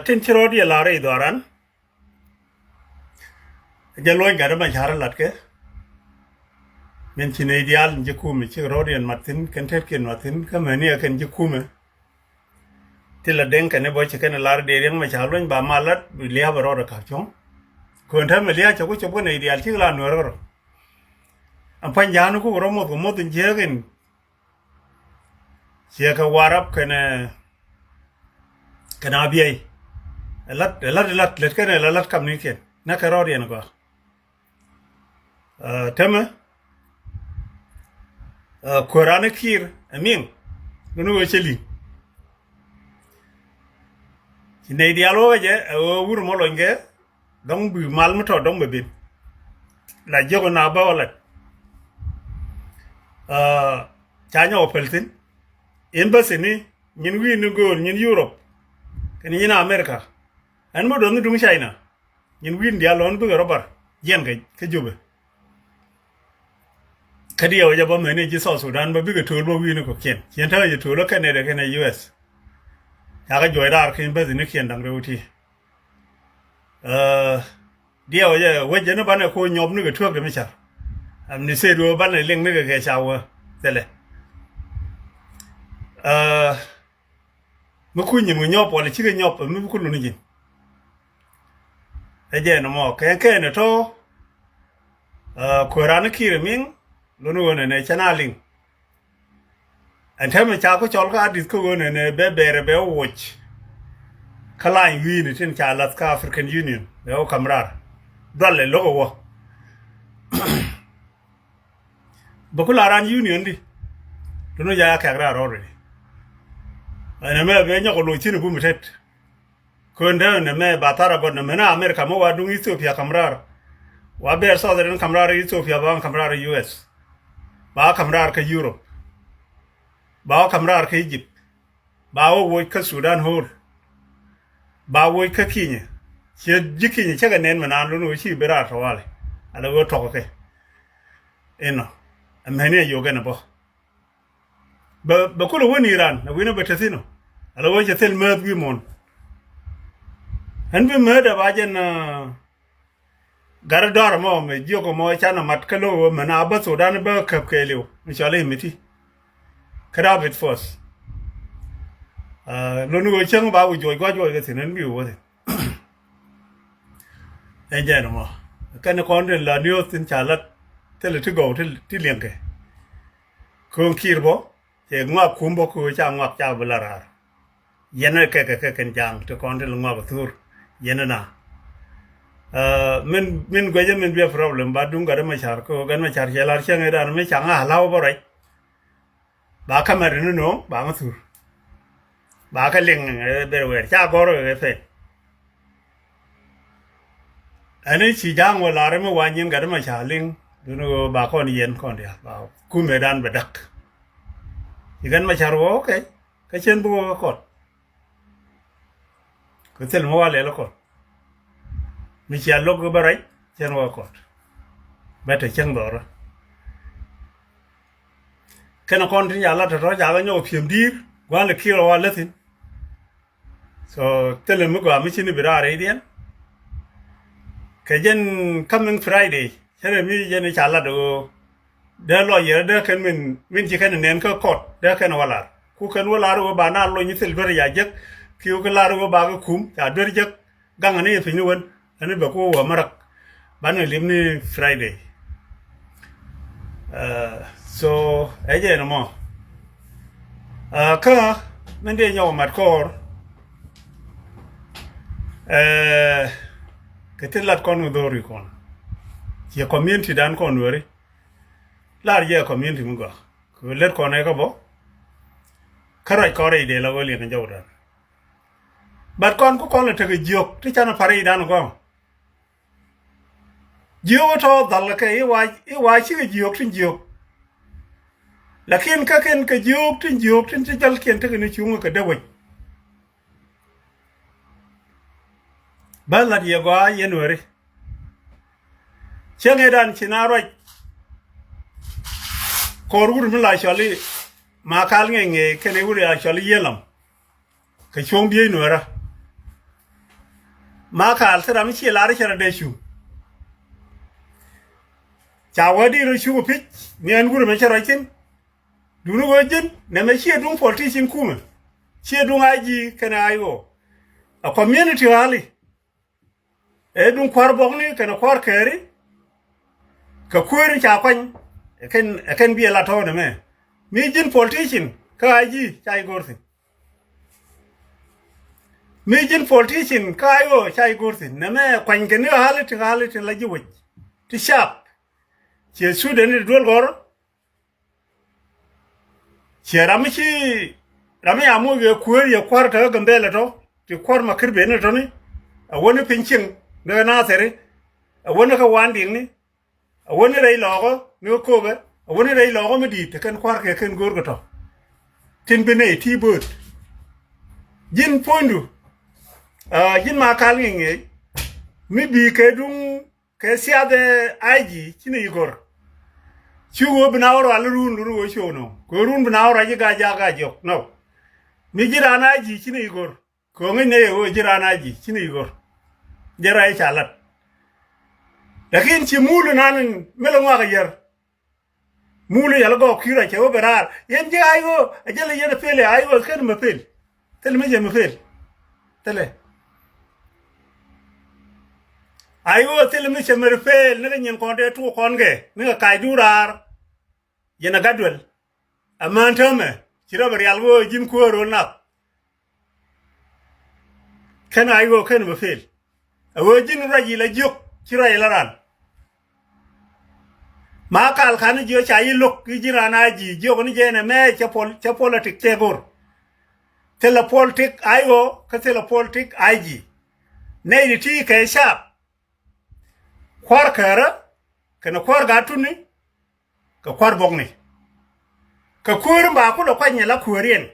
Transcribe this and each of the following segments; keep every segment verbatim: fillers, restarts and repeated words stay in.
Tin ci rɔɔdiɛn la rɛy dhɔaran. Jɛ luɔny gat ma car lat kɛ. Min ci nɛy diaal in ci kumɛ ci rɔɔdiɛn mat thi̱n kɛn tetkiɛn mat thi̱n kä mäni ɛ kɛn ci kumɛ. Ti la deŋ kɛn i̱ bä ci kɛn lar dee riɛŋ ma ca luɔny ba ma lat bi lia̱a̱ bɛ rɔɔdɛ ka̱p cuɔ̱ŋ. Kön täämɛ lia̱a̱ cɛ ku cop kä nɛy diaal cik la nuɛɛr kärɔ. Ɛn pua̱ny ja̱a̱n ku rɔ moth kɛ moth in jiääk in. Ciɛ kɛ Warap kɛnɛ kɛnɛ Abiɛy. Ɛ lat ɛ lat ɛ lat lät kɛnɛ la lat kamnikiɛn nɛ kɛ rɔɔdiɛn gɔaa. Ɛ, tämɛ, ɛ, kuäran Kiir ɛ miŋ. Guni wee cɛ liŋ. Ci nɛy diaal wä wecɛ ɛ wä wur mɔ lɔnykɛ. Dɔ̱ŋ bi mal mi tɔt dɔ̱ŋ bɛ ben. La jiök na bä wä lat. Ɛ, ca nyɔk päl thi̱n. Embassy ni nyin wi̱i̱ ni gööl nyin Europe kɛnɛ nyin America. Ɛn mi dɔ̱ŋ ni duŋ China. Nyin wi̱i̱ ni diaal lɔn bikɛ rɔ bar jiɛn kɛ kä Jubɛ. Kä diɛw jɛ bä mɛni ji̱ South Sudan bä bikɛ töl bä wi̱i̱ ni kɔ̱kiɛn ciɛn täk jɛ töl kä Canada kɛnɛ U S. Cakɛ juɔc raar kä embassy ni kiɛn da̱ŋ rɛw ti. Ɛ, diɛw jɛ wec jɛ ni banɛ ko nyɔp ni kɛ tuäk dɛ mi car. Am ni sed wee banɛ liŋ ni kɛ kɛ ca wee thilɛ. Ɛ, mi kuny nyin wä nyɔp wala cikɛ nyɔp mi bi kulun ji̱n. Ɛ jɛ ni mɔ kɛ kɛ ni tɔ. Ɛ, kuäran Kiir miŋ luni wä nɛnɛ cɛ na liŋ. Ɛn täämɛ ca ku cɔl kä adith kä ɣöö nɛnɛ bɛ bɛɛrɛ bɛ woc. Kä lany wi̱i̱ni tin ca lath kä African Union bɛ wä ka̱m raar. Dualɛ lo̱k ɛ wä. Bɛ ku la ran union di. Tun wä ja ya kɛk raar already. Ɛn ɛmɛ bɛ nyɔk ɛ loc thi̱n ɛ bum tet. Kön dee nɛ mɛ ba thar a gɔt nɛ mɛ na America mɛ wa duŋ Ethiopia ka̱m raar. Wa bɛɛr South Sudan ka̱m raar Ethiopia ba ka̱m raar U S. Ba ka̱m raar kä Europe. Ba ka̱m raar kä Egypt. Ba wä woc kä Sudan whole. Ba woc kä Kenya. Ciɛ ji̱ Kenya cä kɛ nɛn mɛ naan lun wä ci bi raar tɔwalɛ. Ala wä tɔk kɛ. Inɔ. Ɛmɛni a yio̱k ɛn a bä. Bɛ, bɛ kulɛ wä ni ran na wi̱n a bɛ te thi̱n ɔ. Ala wä cɛ thil määth wi̱i̱ muɔ̱n. Ɛn bi määth a ba jɛn, ah, gat a dɔ̱r mɔ mɛ jiök mɔ can a mat kä lo̱k wä mɛn a bä Sudan bä käp kɛɛliw mi cɔl i̱ miti. Kä dap it first. Ah, lon wä cäŋ ba wä juɔc gua̱c wä kɛ thi̱n ɛn bi wä thi̱n. Ɛn jɛn mɔ kɛn kɔn tin la niöth tin ca lat thilɛ ti gɔw ti, ti liɛŋkɛ. Kööŋ Kiir bɔ cɛ ŋuak kum bɔ köö ca ŋuak ca bi la raar. Yɛn ɛ kɛkɛ kɛ kɛn ja̱a̱ŋ ti kɔn tin la ŋuak thur. Yɛn ɛ na. Ɛ, min, min guɛcä min bi a problem ba duŋ gat ɛ mɛ car köö gat mɛ car cɛ lar cäŋ ɛ dan mi ca ŋa̱ law bä ruac. Ba kamɛr ni no̱o̱ŋ ba ŋä thur. Ba kä liŋ, eh, ber wɛɛr ca gɔr kɛ pɛn. Ɛn i̱ ci ja̱a̱ŋ wä lar mi wa nyin gat ma ca liŋ. Dun wä ba kɔn yɛn kɔn diaal ba kumɛ dan bɛ däk. Ci gat ma car wä, okay. Kä cien bi wä kä kɔt. Kɛ thil mi wa lɛl kɔt. Mi cia lo̱k bä rɛc cien wä kɔt. Bɛ te cieŋ dhɔrä. Kɛn kɔn tin ca lat tɔ̱tɔ̱ ca kɛ nyɔk pi̱em di̱i̱r gua̱n lɛ kiɛl wa läthin. So thilɛ mi gɔaa mi cini bi raar rɛydiɛn. Kɛ jɛn coming Friday cɛ rɛ mi jɛn ca lat ɣöö dee lɔc yɛrɛ dee kɛn min, min ci kɛn nɛn kä kɔt dee kɛn wä lar. Ku kɛn wä lar ɣöö ba na lony thil duer ya jek. Kiw kɛ lar ɣöö ba kɛ kum ca duer jek. Gaŋ ni piny ni wen. Ani bɛ ku wä marak. Banɛ lim ni Friday. Uh, so ɛ jɛ ni mɔ. Uh, kä min dee nyɔk mat kɔɔr. Uh, kɛ ti lat kɔn kɛ dhori kɔn. Ciɛ community dan kɔn weri. Lar jɛ community mi gɔa. Kɛ let kɔn ɛ kä bɔ. Kä ruac kɔn rɛy dee la wä liɛn jɔw dan. But kɔn ku kɔn lɛ tekɛ jiök ti canɛ pa̱r i̱ dan gɔ̱ŋ. Jiök tɔ̱ dhal kɛ i̱ wa, i̱ wa cikɛ jiök tin jiök. Lakin kä kɛn kɛ jiök tin jiök tin ti jälkiɛn tekɛ ni cuŋ kɛ dee wec. Bä lat yɛ gɔaa yɛn weri. Cäŋ ëëdan ci na ruac. Kɔr wur mi la cɔl i̱ ma kal ŋɛc ŋɛc kɛn i̱ wur ya cɔl i̱ yiëlam. Kɛ cuɔ̱ŋ biey nuɛɛrä. Makal thil ram ciɛ lar cɛ rɔ dee cu. Ca wä di rɔ cu pic ni ɛn wur mɛ cɛ rɔ cin. Duni wä jin nɛ mɛ ciɛ duŋ politician kumɛ. Ciɛ duŋ I G kɛnɛ I O. A community rally. Ɛ duŋ kuar bɔkni kɛnɛ kuar kɛɛri. Kɛ kueeri ca kuany. Ɛ kɛn, ɛ kɛn bi ɛ la tɔɔnɛ mɛ. Mi jin politician kä I G ca I gor thin. Mi jin politician kä I O ca I gor thin. Nɛ mɛ kuany kɛ ni ɣali ti ɣali ti la ji̱ wec. Ti cap. Ciɛ Sudan ni duel gɔr. Ciɛ ram mi ci ram mi amuc kɛ kueer yɛ kuar kä Gambɛlɛ tɔ. Ti kuar ma kir ben ni tɔ ni. A wä ni piny cieŋ ni kä Nathɛri. A wä ni kä Wandiŋ ni. A wä ni rɛy lɔɔkä ni kä Kopɛ, a wä ni rɛy lɔɔkä mi di̱i̱t te kɛn kua̱r kɛ kɛn go̱o̱r kɛ tɔ. Tin bi nɛy ti bööt. Ji̱n puɔ̱nydu, a, ji̱n Makal ŋi̱i̱c ŋi̱i̱c. Mi bi̱i̱ kɛ duŋ kɛ siath ɛ I G ci ni yi go̱r. Ci ɣöö bi na wä rual run run ɣöö ci ɣöö nɔ. Kɛ run bi na wä ruac i̱ ga̱a̱c jaak ga̱a̱c jiɔk. Nɔ. Mi ji̱ raan I G ci ni yi go̱r. Kɛ ɣöö ŋäcnɛ yɛ ɣöö ji̱ raan I G ci ni yi go̱r. Jɛ ruac ca lat. Lakin ci mul inan in mi lɛ ŋuak a yär. Mul in yɛl gɔɔk ki̱i̱r a cɛ wä bɛ raar. Yɛn ji̱ I O, a jälɛ yɛn a pel ɛ I O kɛn mɛ pel. Thilɛ mi jɛ mɛ pel. Thilɛ. I O thilɛ mi cɛ mɛ pel, ni kɛ nyin kɔn dee tuɔk kɔn kɛ, ni kɛ kac du raar. Yɛn a gat duel. Amäni täämɛ ci rɔ bɛ rial ɣöö ji̱n kuäär ro̱l nath. Kɛn I O kɛn bɛ pel. Ɛ ɣöö ji̱n ruac ilɛ jiök ci ruac ilɛ ran. Makal ka̱n jiök ca yi lo̱k i̱ ji̱n ran I G jiök ni jɛ nɛ mɛ cɛ pol, cɛ politik cɛ go̱r. Thilɛ politik I O kä thilɛ politik I G. Nɛy ti ti kɛ cap. Kua̱r kärä kɛnɛ kua̱r gatuni. Kɛ kua̱r buɔ̱kni. Kɛ kuäär in ba kulɛ kuany ɛ la kuääriɛn.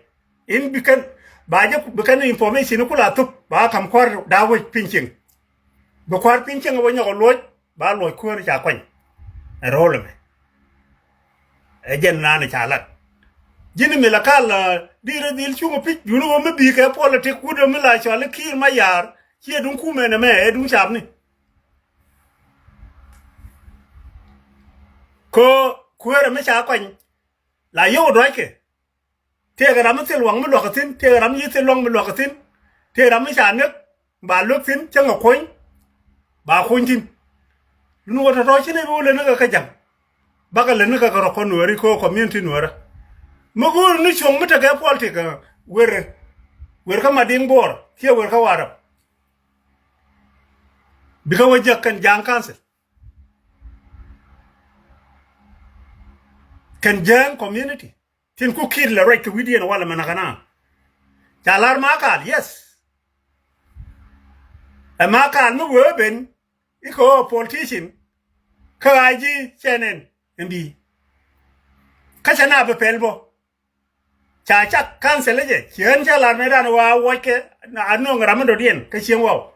In bi kɛn, ba jɛ bi kɛn information kula thop, ba kam kua̱r da̱a̱ wec piny cieŋ. Bi kua̱r piny cieŋ wä nyɔk ɛ luɔc, ba luɔc kuäär ca kuany. Ɛ ro̱o̱l ɛmɛ. Ɛ jɛn naan ca lat. Ji̱n mi la kal, a, di̱i̱t rɛ dhil cuŋ ɛ pi̱c, duuni wä mi bi̱i̱ kɛ politik wut ɛ mi la cɔal i̱ Kiir Mayar, ciɛ duŋ kumɛ nɛmɛ, ɛ duŋ capni. Kɛ kuäärä mi ca kuany la yio̱w duackɛ. Tëëkɛ ram mi thil waŋ mi luäk kä thi̱n, tëëkɛ ram mi thil luäk mi luäk kä thi̱n. Tëëkɛ ram mi ca näk ba luäk thi̱n cäŋ ɛ kuɔ̱ny. Ba kuɔ̱ny thi̱n. Lun wä tɔ̱tɔ̱ ci nɛy bi wä lät ni kɛ kä ja̱ŋ. Bakɛ lät ni kɛ kɛ rɔ kɔn nuääri kɛ community nuäärä. Mi go̱o̱r ni cuɔ̱ŋ mi tekɛ politik, ɛ, wer, wer kä Madiŋ Bo̱o̱r kiɛ wer kä Warap. Bikɛ wä jek kɛn Ja̱a̱ŋ council. Kɛn Ja̱a̱ŋ community. Tin ku Kiir lɛ ruac kɛ wi̱diɛn walɛ mɛn ɛ kɛ na. Ca lar Makal, yes. Ɛ Makal mi wee ben i̱ kɛ ɣöö politician kä I G cɛ nɛn ɛn bi̱i̱. Kä cɛ na bi pɛl bä. Ca cak council jɛ, ci ɣän cä lar mëë dan wa wuɔckɛ, a nööŋ ram mi dɔ̱diɛn kä cieŋ waw.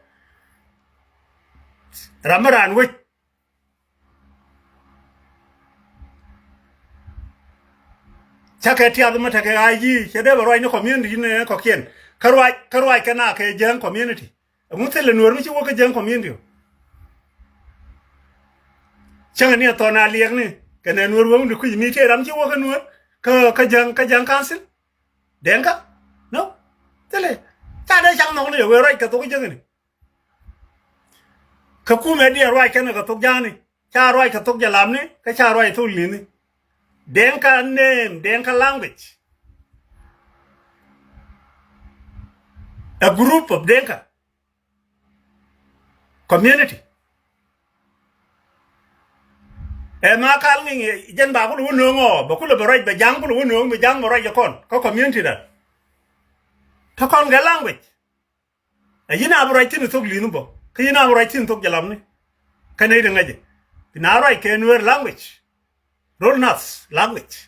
Ram mi raan wec. Cakɛ tiath mi tekɛ I G, cɛ dee bɛ ruac ni community ni kɔ̱kiɛn. Kä ruac, kä ruac kɛ na kɛ Ja̱a̱ŋ community. Ɛŋu thilɛ nuäär mi ci wä kä Ja̱a̱ŋ community ɔ? Cäŋɛ ni ɛ thɔn a liɛk ni kɛnɛ nuäär wä mi di kui̱c mi tëë ram ci wä kä nuäär kä, kä Ja̱a̱ŋ, kä Ja̱a̱ŋ council. Deŋkä? No. Thilɛ. Ca dee cak nhɔk ni ɛ wee ruac kɛ thok Ja̱a̱ŋ ni. Kä kumɛ diɛ ruac kɛn kɛ thok Ja̱a̱ŋ ni. Ca ruac kɛ thok Jalamni, kä ca ruac thok Li̱ni. Dinka name, Dinka language. A group of Dinka community. Ɛ Makal ŋi̱i̱ŋ jɛn ba kulɛ wä nööŋ ɔ, bɛ kulɛ bɛ ruac bɛ Ja̱a̱ŋ kulɛ wä nööŋ bɛ Ja̱a̱ŋ bɛ ruac jɛ kɔn kä community dan. Kä kɔn kɛ language. Ɛ ji̱n a bi ruac thi̱n thok Li̱ni bä. Kä ji̱n a bi ruac thi̱n thok Jalamni. Kä nɛy ti ŋäcɛ. Bi na ruac kɛ Nuer language. Rol nath language.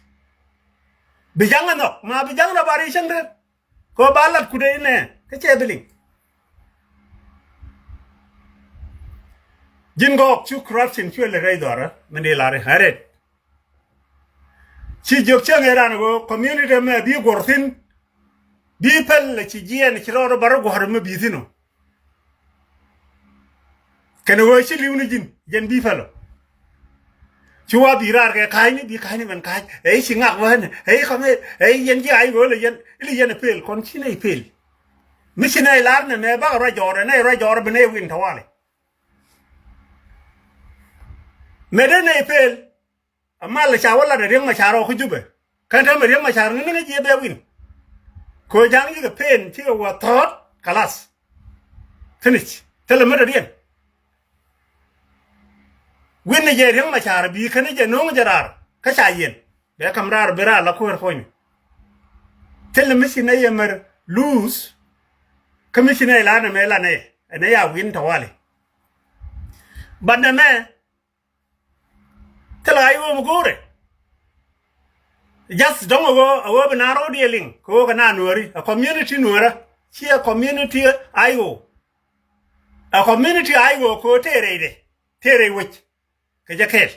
Bi Ja̱ŋ ɛ nhɔk, ma bi Ja̱ŋ rɔ ba ri cäŋ rɛt. Kɛ ba lat kudɛ inɛ. Kä cɛ bi liŋ. Ji̱n gɔɔk cu corruption cuɛ lɛ rɛy dhɔrä. Min di lar in ɣän rɛt. Ci jiök cäŋ ëë ran ɣöö community mɛ bi guɔ̱r thi̱n. Bi päl lɛ ci jiɛɛn ci rɔɔdɛ bä rɔ guɔ̱r mi bi thi̱n ɔ. Kɛn ɣöö ci li̱w ni ji̱n, jɛn bi pälɔ. Ci wa bi raar kɛ ka̱a̱cni, bi ka̱a̱cni mɛn ka̱a̱c. Ɛ i̱ ci ŋak bä ni, ɛ i̱ kɔmɛ, ɛ i̱ yɛn ji̱ ay ɣöö lɛ yɛn, ilɛ yɛn ɛ pel, kɔn ci nɛy pel. Mi ci nɛy lar nɛ mɛ bakɛ ruac jɔɔrɛ, nɛy ruac jɔɔrɛ bi nɛy win tawali. Mɛ dee nɛy pel. Amal ca wä lat a Riek Machar ɔ kä Jubɛ. Kɛn täämɛ Riek Machar ŋäni ŋäc yɛ bɛ win. Kɛ ɣöö ja̱ŋ yikɛ pen cikɛ wä thɔɔt, kalas. Finish. Thilɛ mi dɔ̱diɛn. Win ni jɛ Riek Machar bi kɛn jɛ no̱o̱ŋ jɛ raar kä ca yiɛn. Bɛ kam raar bi raar la kuäär puɔ̱nyni. Thilɛ mi ci nɛ yɛ mär luuth. Kä mi ci nɛ ilan ɛmɛ ilan ɛ ɛn ɛ ya win tawali. But nɛ mɛ Thilɛ ɣa̱c ɣöö mi go̱o̱rɛ. Just dɔ̱ŋ ɛ ɣöö, ɛ ɣöö bi naan ro̱o̱diɛ liŋ kɛ ɣöö kɛ naan nuääri, ɛ community nuäärä. Ciɛ community ay ɣöö. Ɛ community ay ɣöö kɛ ɣöö tëë rɛydɛ, tëë rɛy wec kɛ jɛ kɛɛl.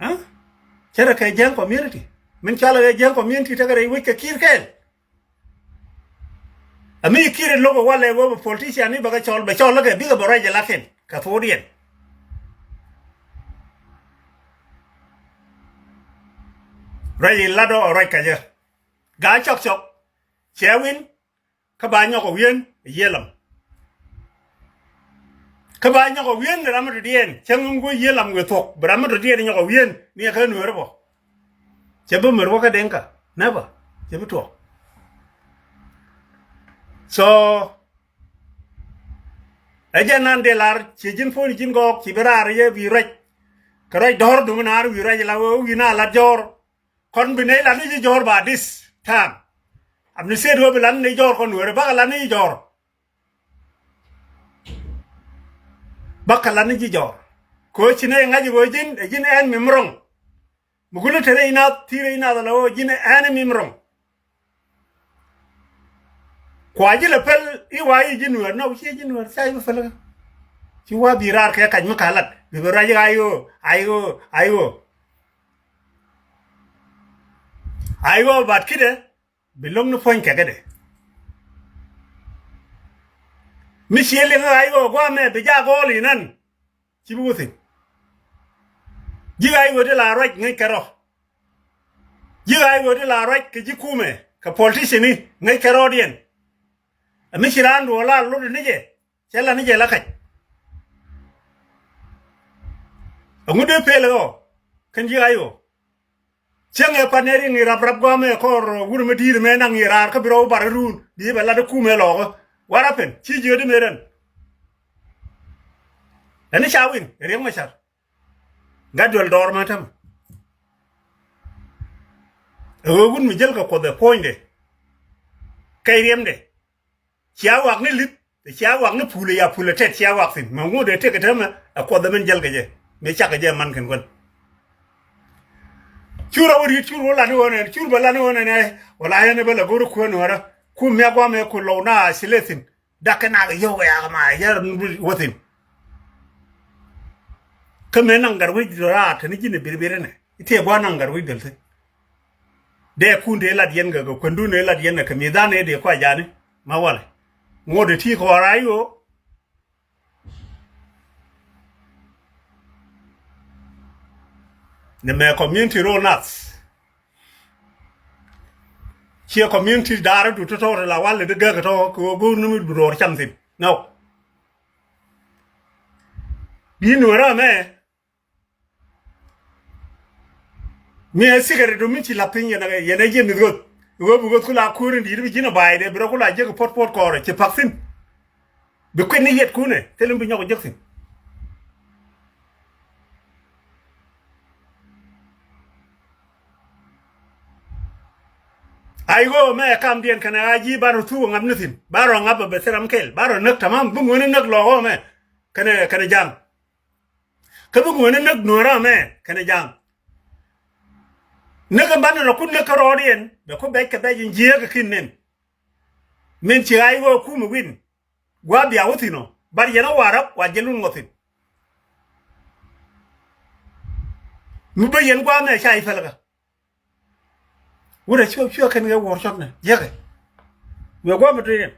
Aa? Cärɛ kɛ Jiɛŋ community. Min cɔalɛ kɛ Jiɛŋ community tekɛ rɛy wec kɛ Kiir kɛɛl. Ami Kiir in lo̱k ɛ walɛ wä bɛ politician ni bɛ kɛ cɔl, bɛ cɔl lä kɛ bikɛ bɛ ruac ɛ lakin kɛ thokdiɛn. Ruac in lat ɔ ruac kɛ jɛ. Gaa cɔk cɔk. Cɛ win. Kä ba nyɔk ɛ wi̱en ɛ Yiëlam. Kä ba nyɔk ɛ wi̱en ram mi dɔ̱diɛn, cäŋ in guɔ Yiëlam wëë thuɔ̱k, bi ram mi dɔ̱diɛn nyɔk ɛ wi̱en, ni ɛ kä Nueeri bɔ. Cɛ bi mär wä kä Deŋka, never, cɛ bi tuɔɔk. So, ɛ jɛn nan dee lar, ci ji̱n puɔ̱ny ji̱n gɔɔk, ci bi raar yɛ bi ruac. Kɛ ruac dɔ̱r dumi naar wi̱i̱ ruac la wee wi̱i̱ na lat jɔɔr. Kɔn bi nɛy lat ni ji̱ jɔ̱ɔ̱r ba this time. Am ni state wä bi lat ni jɔ̱ɔ̱r kɔn weri bakɛ lat ni ji̱ jɔ̱ɔ̱r. Bakɛ lat ni ji̱ jɔ̱ɔ̱r. Kɛ ɣöö ci nɛy ŋa̱c ɛ ɣöö ji̱n, ɛ ji̱n enemy mi rɔ̱ŋ. Mi guni te rɛy nath, ti rɛy nath ala ɣöö ji̱n enemy mi rɔ̱ŋ. Kua ji̱ lɛ päl i̱ wa i̱ ji̱ Nuäär, nɔ, ciɛ ji̱ Nuäär, ca ji̱ bä päl kä. Ci wa bi raar kɛ kac mi ka lat, bi bɛ ruac i̱ ay ɣöö, ay ɣöö, ay ɣöö. Ay ɣöö bat ki̱dɛ, bi lo̱ŋ ni puɔ̱ny kɛ kädɛ. Mi ciɛ liŋ i̱ ay ɣöö gua̱a̱mɛ bi jaak gɔɔl inan. Ci bi wä thi̱n. Ji̱ ɣaac ɣöö ti la ruac ŋäc kɛ rɔ. Ji̱ ɣaac ɣöö ti la ruac kɛ ji̱ kumɛ kɛ politician ni ŋäc kɛ rɔɔdiɛn. Ɛ mi ci raan duɔ̱ɔ̱r la lot ni jɛ. Cɛ la ni jɛ la kac. Ɛŋu dee pel ɣɔɔ kɛn ji̱ ɣaac ɣöö. Cieŋ ɛ pan ɛ riŋ i̱ rap rap gua̱a̱mɛ kɔr wur mi di̱i̱r mɛ naŋ i̱ raar kä bi rɔw bar run bi bɛ lat ɛ kumɛ lɔɔkä. What happened? Ci jiöt imɛ rɛn. Ɛn i̱ ca win ɛ Riek Machar. Gat duel dɔɔr ma tämɛ. Ɛ ɣöö wut mi jäl kɛ Kuɔth ɛ puɔ̱nydɛ. Kɛ riɛmdɛ. Cia wak ni li̱th, cia wak ni pul, ya pul ɛ tɛt cia wak thi̱n. Mɛ ŋot ɛ tëk ɛ täämɛ ɛ Kuɔth ɛ min jäl kɛ jɛ. Mëë cak kɛ jɛ man kɛn kuän. Cur a wä ri̱t cur wä lan i̱ ɣän ɛn, cur bɛ lan i̱ ɣän ɛn ɛ, wala ɛn ɛ bä lɛ go̱r i̱ kuäär nuäärä. Kum miak guamɛ ku lɔw na a ci lɛ thi̱n. Dak kɛ nak i̱ yio̱w kɛ yak ma yär wä thi̱n. Kä mëë naŋ gat wec raar te ni ji̱n ɛ birbir ɛnɛ. I̱ tëë gua̱a̱r naŋ gat wec dhäl thi̱n. Dee kun dee lat yɛn kɛ kɛ kuändun dee lat yɛn kɛ kɛ mithan dee kua jani ma walɛ. Ŋot dee ti kɔɔr a i̱ ɣöö. Nɛ mɛ community role nath. Ciɛ community da̱a̱r du tɔ̱tɔ̱ ti la walɛ di gäk tɔ̱ kɛ ɣöö go̱o̱r ni mi bi ro̱o̱r cam thi̱n. Nɔ. Bi nuɔ̱rä mɛ. Mi ɛ secret du mi ci la̱th piny yɛn ɛ, yɛn ɛ jiɛ mith ɣöth. Ɣöö bi ɣöth ku la kuäär in di̱i̱t bi ji̱n ɛ ba̱a̱ydɛ bi rɔ ku la jiäk pot pot kɔɔrɛ ci pa̱k thi̱n. Bi kui̱n ni yɛt kunɛ thil in bi nyɔk jek thi̱n. Ay ɣöö mɛ kamdiɛn kɛnɛ a ji̱ ba rɔ thuk ɛ ŋa̱p ni thi̱n ba rɔ ŋa̱p ɛ bɛ thil ram kɛl ba rɔ näk tamam bi ŋuäni näk lɔɔk ɣöö mɛ kɛnɛ kɛnɛ ja̱a̱ŋ. Kä bi ŋuäni näk nuɔ̱ɔ̱rä mɛ kɛnɛ ja̱a̱ŋ. Näk in banɛ rɔ kun näk kä rɔɔdiɛn bɛ ku bɛc kɛ bɛc in jiääk ɛ kin nen. Min ci ɣa̱c ɣöö kumɛ wi̱n gua̱a̱th bia wä thi̱n ɔ bar yɛn ɔ wa̱a̱ rɔ̱k wa̱a̱ jɛ lun ŋɔthin. Mi bä yɛn gua̱a̱th mɛ ca i̱ pälkä. Wurɛ cuɛ cuɛ kɛn kɛ wuɔ̱ɔ̱r cɔt nɛ jiäkɛ. Wëë gua̱a̱th mi tui̱n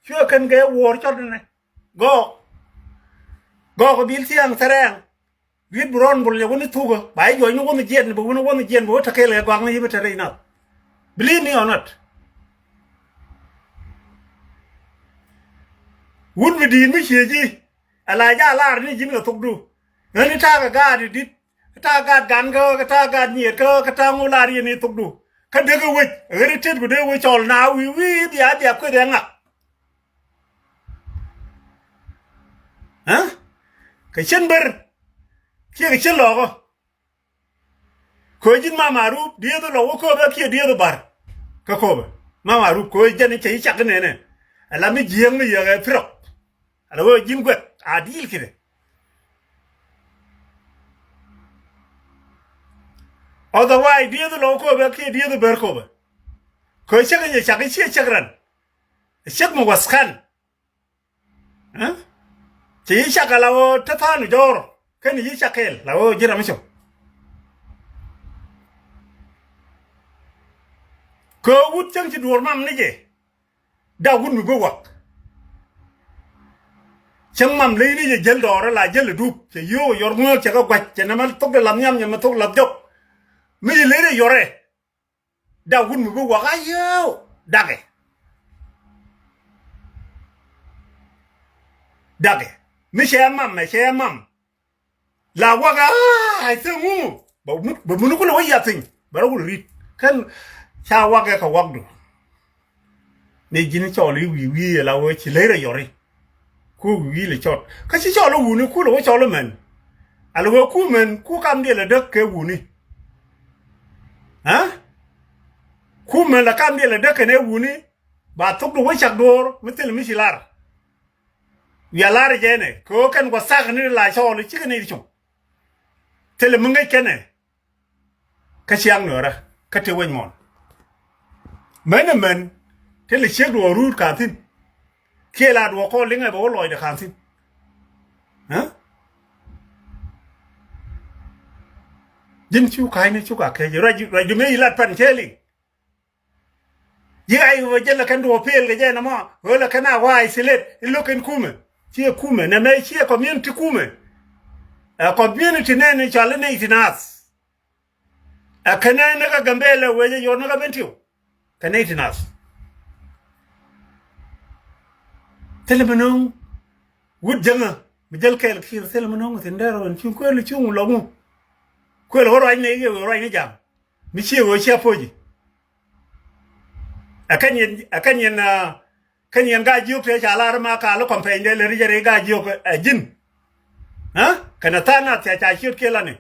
cuɛ kɛn kɛ wuɔ̱ɔ̱r cɔt nɛ. Gɔɔk Gɔɔk bil thiaŋ thɛrɛɛŋ. Riet bi rɔɔn bol yɛ wun i̱ thukä ba i̱ juɔcni wun i̱ jiɛn bɛ wun i̱ wun i̱ jiɛn bɛ wä te kɛɛl kɛ gua̱kni i̱ bi te rɛy nath. Believe me or not. Wut bi di̱i̱t mi ciëë ji̱. Ala jaal lar ni ji̱n kɛ thokdu. Ɣän i̱ ta̱a̱ kɛ gaat i̱ di̱t. I̱ ta̱a̱ gaat gan kä kɛ ta̱a̱ gaat nyiet kä kɛ ta̱a̱ ŋu lar yɛn i̱ thokdu. Kä dee kɛ wec ɣän i̱ tet ku dee wec cɔl na wi̱i̱ wi̱i̱ bia bia kueth ɛ ŋak. Ɛ? Kɛ cien ber kiɛ kɛ cien lɔɔkä. Kɛ ɣöö ji̱n mama rup dieth lɔ wä kööbɛ kiɛ dieth bar. Kä kööbɛ mama rup kɛ ɣöö jɛn cɛ i̱ cak inɛnɛ. Ala mi jiääk mi yɛkɛ pirɔk. Ala ɣöö ji̱n guɛk a di̱i̱l kidɛ. Otherwise dieth lɔ wä kööbɛ kiɛ dieth ber kööbɛ. Kɛ ɣöö cäk in cɛ cak i̱ ciɛ cäk ran. Cäk mi waskan. Ɛ? Ci yi cak ala ɣöö te tha̱a̱n jɔɔr kɛn yi cak kɛɛl la ɣöö ji̱ ram mi cop. Kɛ wut cäŋ ci duɔ̱ɔ̱r mam ni jɛ. Dak wut mi bi wak. Cäŋ mam ley ni jɛ jäl dɔɔr la jäl idup cɛ yio̱o̱k yɔr ŋöök cɛ kɛ gua̱c cɛ nɛmɛ thok de lath nhiam nyɛ mɛ thok lath jɔk. Mi yi ley rɛ yɔrɛ. Dak wut mi bi wak a yio̱o̱k dakɛ. Dakɛ mi cɛ mam mɛ cɛ mam. La wak a ai thing ŋu bɛ muni kulɛ wä yia thing bɛ rɔ kulɛ rit kɛn ca wak ɛ kɛ wakdu. Ni ji̱n cɔl i̱ wi̱i̱ wi̱i̱ ɛ la wee ci ley rɛ yɔri. Ku wi̱i̱ lɛ cɔt kä ci cɔl i̱ wuni ku lɛ wä cɔl i̱ mɛn. Alɛ wee ku mɛn ku kam diɛl ɛ däk kɛ wuni. Ɛ? Ku mɛn lɛ kam diɛl ɛ däk kɛn ɛ wuni. Ba thok di wä cak duɔ̱ɔ̱r mi thil mi ci lar. Wiaa lar jɛnɛ kɛ ɣöö kɛn kɔ thak ni la cɔɔl cikɛ ni cuŋ. Thilɛ mi ŋäc kɛnɛ. Kä ciaŋ nuɛrä kä ti wec muɔ̱ɔ̱n. Män ɛ män thilɛ ciek duɔ̱ɔ̱r ruut ka̱n thi̱n. Kiɛ la duɔ̱ɔ̱r kɔɔl liŋɛ bɛ wä lɔcdɛ ka̱n thi̱n. Ɛ? Ji̱n cu ka̱cni cuk a kɛc ruac ruac di mëë ilat pan cɛ liŋ. Yi ay wä jɛ lɛ kɛn duɔ pel kɛ jɛ nɔmɔ wä lɛ kɛn a wa isolate ilo̱k kɛn kumɛ. Ciɛ kumɛ nɛ mɛ ciɛ community kumɛ. Ɛ community nɛ ni cɔal ni iti nath. Ɛ kɛnɛ ni kä Gambɛlɛ wecɛ yɔr ni kä Bentiu. Kɛnɛ iti nath. Thilɛ mi no̱o̱ŋ wut jäŋä mi jäl kɛɛl ki̱i̱r thilɛ mi no̱o̱ŋ thin dɛr ɣän cuŋ kuël cuŋ lɔŋu. Kuël ɣä ruac ni i̱ wee ruac ni jam. Mi ciɛ ɣöö ciɛ poci. Ɛ kɛn yɛn ɛ kɛn yɛn ɛ kɛn yɛn gaa jiök tëë ca lar ma kaal kɔm pɛny dee lɛ ri jɛ ri gaa jiök ɛ ji̱n. Ɛ kɛn ɛ tha̱a̱ŋ nath ca ca ciöt kiɛ lani.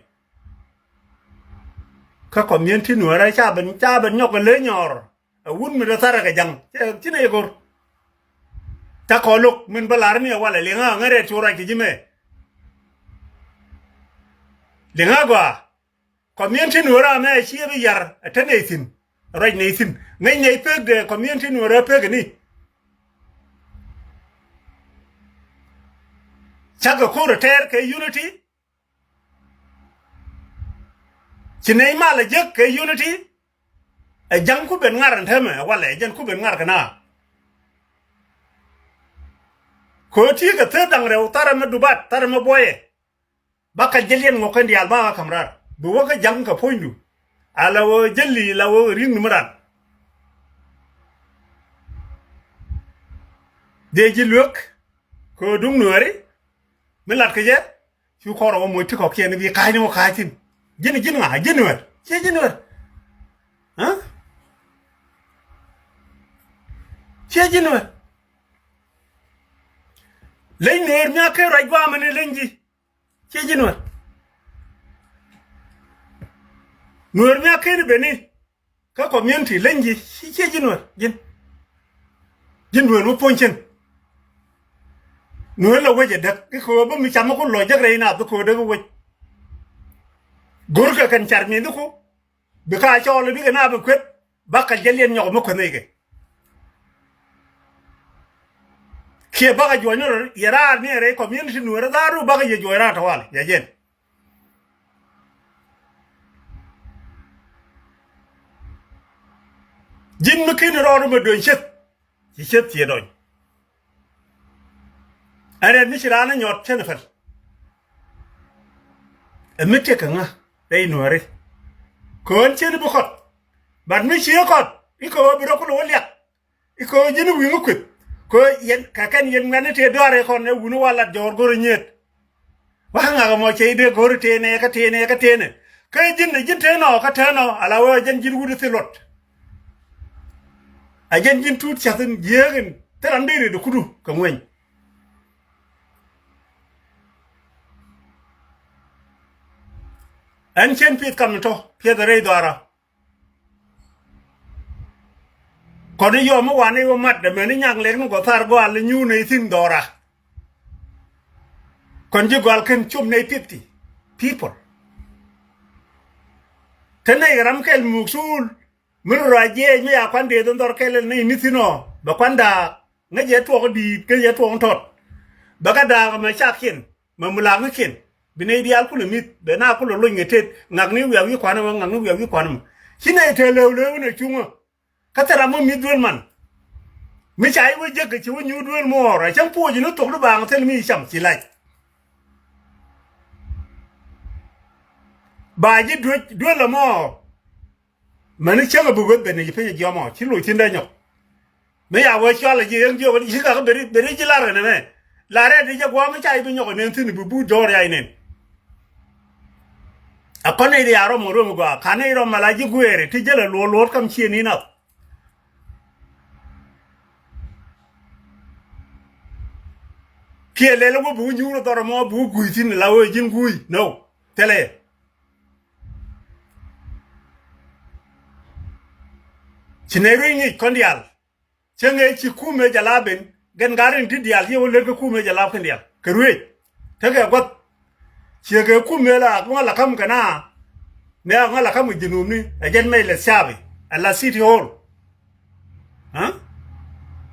Kä community nuäärä ca ben ca ben nyɔk ɛ ley nyɔɔr. Ɛ wut mi dee tharɛ kɛ ja̱ŋ ci nɛ yɛ go̱r. Ca kɔ lo̱k min bä lar ni ɛ walɛ liŋä ŋä rɛɛt cu ruac kɛ ji̱ mɛ. Liŋä gɔaa. Community nuɔrä mɛ ciɛ bi yar ɛ te nɛy thi̱n. Ruac nɛy thi̱n ŋäc nɛy pek de community nuɔrä pek ni. Cakɛ ko̱r ɛ tɛɛr kɛ unity. Ci nɛy mal ɛ jek kɛ unity. Ɛ ja̱ŋ ku ben ŋar ɛn täämɛ ɛ walɛ ɛ jɛn ku ben ŋar kɛ na. Kɛ ɣöö ti̱i̱ kɛ thäär da̱ŋ rɛw tharɛ mɛ dubat tharɛ mɛ buɔyɛ. Ba ka jɛ liɛn ŋɔk kɛn diaal ba ɣä ka̱m raar bi wä kä ja̱ŋ kɛ puɔ̱nydu. A la wä jäli la wä ri̱ŋ ni mi ran. Dee ji̱ luek kɛ duŋ nuääri mi lat kɛ jɛ. Cu kɔr ɛ wä moc ti kɔkiɛn i̱ bi ka̱a̱cni wä ka̱a̱c thi̱n. Ji̱n ji̱n ŋa̱ ji̱n nuäär ciɛ ji̱n nuäär. Ɛ? Ciɛ ji̱n nuäär. Leny nuäär mi a ker ruac gua̱a̱mɛ ni leny ji̱. Ciɛ ji̱ nuäär. Nuäär mi a ken i̱ beni kä community leny ji̱ ci ciɛ ji̱ nuäär ji̱n. Ji̱n nuäär mi puɔ̱ny cin. Nuäär la wec ɛ däk i̱ kɛ ɣöö bä mi cam mi ku lɔc jäk rɛy naath bi kɛ ɣöö däk i̱ wec. Go̱rkɛ kɛn car mi̱i̱n i̱ ku bi ka cɔɔl i̱ bikɛ naath bi kueth. Bakɛ jɛ liɛn nyɔk mi kueth nɛy kɛ. Kiɛ bakɛ juɔ̱cni rɔ yɛ raar ni ɛ rɛy community nuäärä dhaar ru bakɛ yɛ juɔ̱c raar tɔwal yɛ jɛn. Ji̱n mi ken rɔɔd mɛ dueny cieth. Ci cieth ciɛ dɔny. Ɛn rɛt mi ci raan ɛ nyɔt cɛn ɛ päl. Ɛ mi tëk kɛ ŋa rɛy Nuääri? Kɛ ɣän cieni bi kɔt. But mi cie kɔt i̱ kɛ ɣöö bi rɔ kulɛ wä liak. I̱ kɛ ɣöö ji̱n wi̱i̱ ŋä kueth. Kɛ ɣöö yɛn kɛ kɛn yɛn ŋuɛ̈tni tëë dɔaar ɛ kɔn ɛ wuni wa lat jɔɔr go̱rɛ nyiet. Wa ŋak ɛmɔ cɛ i̱ dee go̱rɛ tëënɛ kä tëënɛ kä tëënɛ. Kä ji̱n ɛ ji̱n tëënɔ kä tëënɔ ala wee jɛn ji̱n wut i̱ thil luɔt. A jɛn ji̱n tuut cath in jiääk in thil ram dee riet ɛ kudu kɛ ŋueny. Ɛn cien pieth kam ni tɔ pieth rɛy dhɔara. Kɔn i̱ yɔm i̱ wan i̱ wä mat dämɛn i̱ nyak lek ni gɔthar gɔal i̱ nyuun nɛy thi̱n dhɔra. Kɔn ji̱ gɔal kɛn cop nɛy fifty people. Te nɛy ram kɛl muk suul mi rɔ a jiɛɛc mi ya kuan dee dho̱n dhɔr kɛl nɛy mi thi̱n ɔ bɛ kuan daak ŋäc yɛ tuɔk di̱i̱t ŋäc yɛ tuɔk tɔt. Bɛ kä daak mɛ cak kiɛn mɛ mulaŋ kiɛn. Bi nɛy diaal kulɛ mi̱th bɛ na kulɛ lony kɛ tet ŋakni wiak wi̱i̱ kuan ɛmɔ ŋakni wiak wi̱i̱ kuan ɛmɔ. Ci nɛy tëë lëw lëw inɛ cuŋä. Kä thil ram mi mi̱th duel man. Mi ca i̱ wä jek kɛ ci wä nyuur duel muɔɔr a cäŋ puɔc ni thok di baaŋ thil mi cam ci lac. Ba ji̱ duel duel ɛmɔ. Mäni cäŋ a bi weth ben ni ci piny a jiɔmɔ ci loc thi̱n dee nyɔk. Mi ya wee cual a ji̱ ɣän jiök ci kak beri beri ji̱ lar kɛ nɛmɛ. Lar rɛɛt i̱ jɛ gua̱a̱m i̱ ca i̱ bi nyɔk ɛ nen thi̱n i̱ bi buut jɔɔr ya i̱ nen. A kɔn i̱ ri a rɔm ŋä ruem i̱ gɔaa ka̱n i̱ rɔm mala ji̱ gueeri ti jäl a luɔt luɔt kam cie ni nath. Kiɛ lɛl wä bi wä nyuur dhɔr ɛmɔ bi wä gui̱ thi̱n la wee ji̱n gui̱ no. Thilɛ. Ci nɛy ruec ŋi̱i̱c kɔn diaal. Cä ŋee ci kumɛ jɛ la ben gɛn gat rin ti diaal ci wä lät kä kumɛ jɛ la kɛn diaal kɛ ruec. Tekɛ gua̱th. Ciɛ kɛ kumɛ la ŋɔl a kam kɛ na. Nɛ a ŋɔl a kam kɛ jinubni ɛ jɛn mɛc lɛ thiapi ɛ la city hall.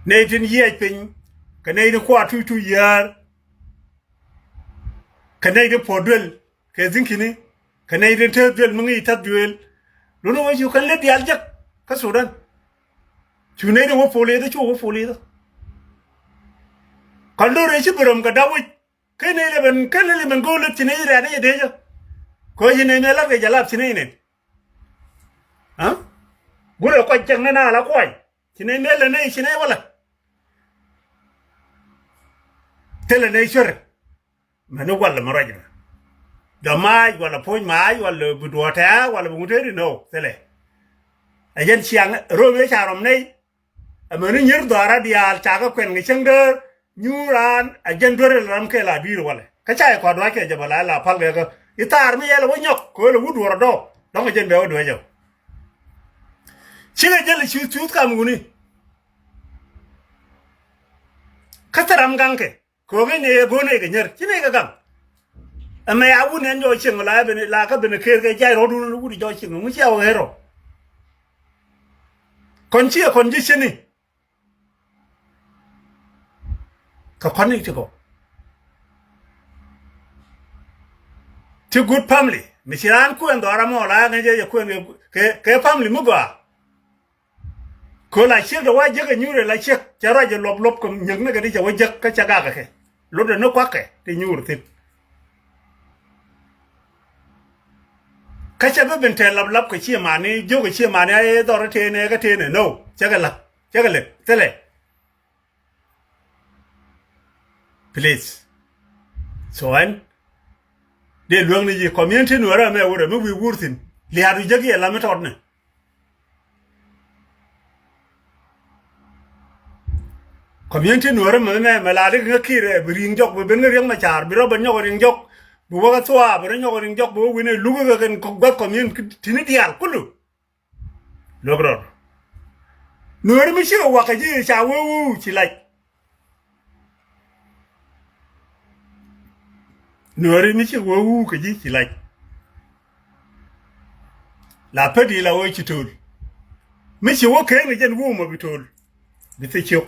Nɛy tin yiɛc piny kɛ nɛy tin kuaat tuc tuc yäär. Kɛ nɛy tin puɔ̱t duel kɛ dhi̱nkini kɛ nɛy tin te duel mi ŋi̱i̱c tath duel. Luni wä cu kɛn lät diaal jek kä Sudan. Cu nɛy tin wä polith cu wä polith. Kɔn do̱r ëë ci bi röm kɛ da̱p wi̱c. Ken ilɛ ben ken ilɛ ben go̱o̱l lät ci nɛy rɛ̈t ni jɛ dee jɛ. Kɛ ci nɛy mɛ lat kɛ jɛ lap ci nɛy nɛn. Gurɛ kɔc cɛŋ ni na la kuɔy ci nɛy mɛ lɛ nɛy ci nɛy wä lɛ. Thilɛ nɛy cuɛrɛ. Mɛni walɛ mɛ ruac mɛ jɔ maac walɛ puc maac walɛ bi duɔtɛ walɛ bi ŋut tëëdi nɔ thilɛ. Ɛ jɛn ciaŋ röm yɛ ca rɔm nɛy. Ɛmɛni nyier dhɔaara diaal ca kɛ kuɛn kɛ cäŋ dee nyuur raan ɛ jɛn duer ram kɛ la dui̱r walɛ kä ca yɛ kɔt ruac kɛ jɛ bɛ la la pal kɛ kä i̱ thaar mi yɛl ɛ wä nyɔk kɛ wä lɛ wut duɔr ɛ dɔɔk dɔ̱ŋ ɛ jɛn bɛ wä duec ɛ. Cikɛ jɛl i̱ cuth cuth kam wuni. Kä thil ram gaŋkɛ. Ko̱o̱ŋ i̱ nɛy ɛ go̱o̱r nɛy kɛ nyier ci nɛy kɛ gaŋ. Ɛmɛ ya wut nɛn jɔɔc cieŋ la ben la kä ben ker kɛ jay rɔɔdun wut jɔɔc cieŋ ŋu cia wee rɔ. Kɔn ciɛ kɔn ji̱ cieni. Kɛ kɔn i̱ ti kɔ ti good family mi ci raan kuɛn dhɔra mɔ la ŋäc jɛ jɛ kuɛn kɛ kɛ family mi gɔaa. Kö la ciek de wa jek a nyuur la ciek cɛ ruac jɛ luɔp luɔp kɛ nyek ni kɛ di cɛ wa jek kä cɛ gak kɛ lot de ni kuak kɛ ti nyuur thin. Kä cɛ bi bin tɛl lap lap kɛ cie mani jiök kɛ cie mani a dhɔr tëë nɛ kä tëë nɛ no cɛ kɛ lap cɛ kɛ lep thilɛ. Please. So ɛn dee luäŋni ji̱ community nuɔrɛ mɛ wurɛ mi wi̱i̱ wur thi̱n lia̱a̱t wi̱i̱ jek yɛ lam mi tɔt ni. Community nuɔrɛ mɛ mɛ mɛ la rik ŋä ki̱i̱rɛ bi ri̱i̱ŋ jɔk bi ben ŋä riäŋ mɛ ca̱a̱r bi rɔ bɛ nyɔk ri̱iŋ jɔk bi wä kä thuaar bi rɔ nyɔk ri̱i̱ŋ jɔk bi wä wi̱n ɛ luk kä kɛn gua̱th community ni diaal kulu. Luäk rɔɔd. Nuääri mi cikɛ wak kɛ ji̱ ca wee wuu ci lac. Nuääri mi cikɛ wee wuu kɛ ji̱ ci lac. La pedi la wee ci to̱l. Mi ci wä keen kɛ jɛn wuu mɔ bi to̱l. Bi thil ciök.